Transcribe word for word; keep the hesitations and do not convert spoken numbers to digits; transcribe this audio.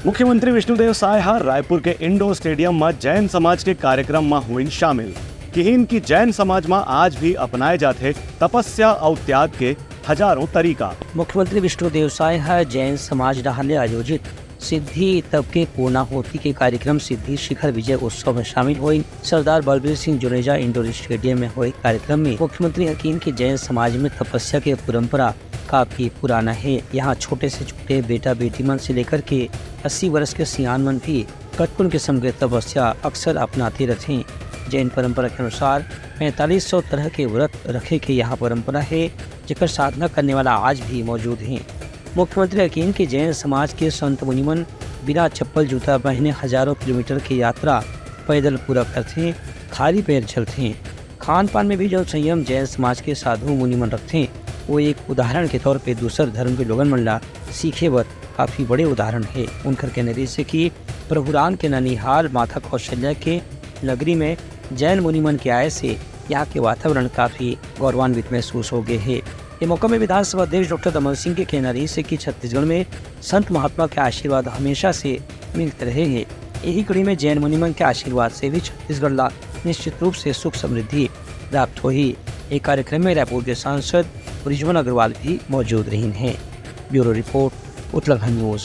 मुख्यमंत्री विष्णुदेव साय ह रायपुर के इंडोर स्टेडियम म जैन समाज के कार्यक्रम म होइन शामिल। किहिन कि जैन समाज म आज भी अपनाए जाथे तपस्या अउ त्याग के हजारों तरीका। मुख्यमंत्री विष्णुदेव साय ह जैन समाज डहार ले आयोजित सिद्धि तप के पूर्णाहुति के कार्यक्रम सिद्धि शिखर विजय उत्सव में शामिल होइन। सरदार बलबीर सिंह जुनेजा इंडोर स्टेडियम में होए कार्यक्रम में मुख्यमंत्री ह किहिन कि जैन समाज में तपस्या के परंपरा काफी पुराना हे। यहाँ छोटे से छोटे बेटा बेटी मन से लेकर के अस्सी वर्ष के सियान मन भी कतकोन किस्म के तपस्या अक्सर अपनाते रथें। जैन परंपरा के अनुसार पैंतालीस सौ तरह के व्रत रखे के यहाँ परंपरा हे, जेकर साधना करने वाला आज भी मौजूद हे। मुख्यमंत्री ह किहिन कि जैन समाज के संत मुनि मन बिना चप्पल जूता पहने हजारों किलोमीटर के यात्रा पैदल पूरा करथें, खाली पैर चलथें। खान पान में भी जो संयम जैन समाज के साधु मुनि मन रखथें, वो एक उदाहरण के तौर पे दूसर धर्म के लोगन मन ला सीखे बर काफी बड़े उदाहरण हे। उनकर कहना रहिस हे कि प्रभु राम के ननिहाल माता कौशल्या के नगरी में जैन मुनि मन के आए से यहाँ के वातावरण काफी गौरवान्वित महसूस हो गए हे। ये मौका में विधानसभा अध्यक्ष डॉक्टर दमन सिंह के कहना रहिस हे कि छत्तीसगढ़ में संत महात्मा के आशीर्वाद हमेशा से मिलत रहे हे। यही कड़ी में जैन मुनि मन के आशीर्वाद से भी छत्तीसगढ़ ला निश्चित रूप से सुख समृद्धि प्राप्त होही। एक कार्यक्रम में रायपुर के सांसद बृजमोहन अग्रवाल भी मौजूद रहिन हे। Bureau report, Uttarakhand news.